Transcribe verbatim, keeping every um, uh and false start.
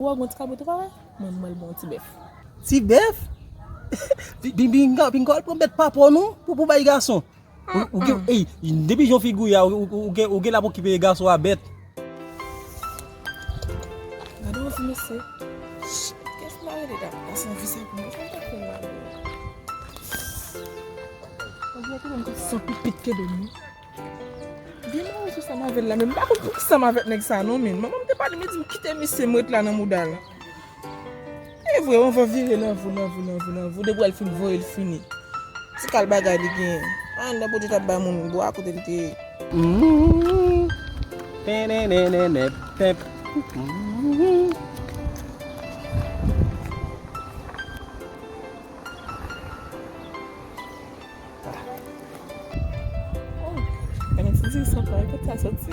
Ou wè gon ti kabo travay? Mwen, mwen, bon, ti bèf. Ti bèf? Pi- pi- Pinga, pinga, al pran bèt papa w non, pou, pou bay gason. Ou, ou gen, ey, depi jan w figi w ye a, ou, ou, ou gen, ou gen la pou okipe gason a bèt. Gade yon vi mesye. Kès la rele la, la se yon vi sa pou mwen. Sa m ta fè la menm? Ann di a kite m kont san pipit kenbe m non. Byen mare sou sa m avè l la, men m pa konn poukisa m avèk nèg sa non, men. Manman m te pale, m di m kite misye, m ret la nan mouda l. E vre, anvan vire lanvou, lanvou, lanvou, lanvou. Depi w al fin voye l fini. Ti kal bagay li genyen. A, nan Bondye t ap bay moun bwa kote li te ye. Mhm. Tenenenenenenp. Mhm. Oh, gade ti diri sanpray, kote sa soti?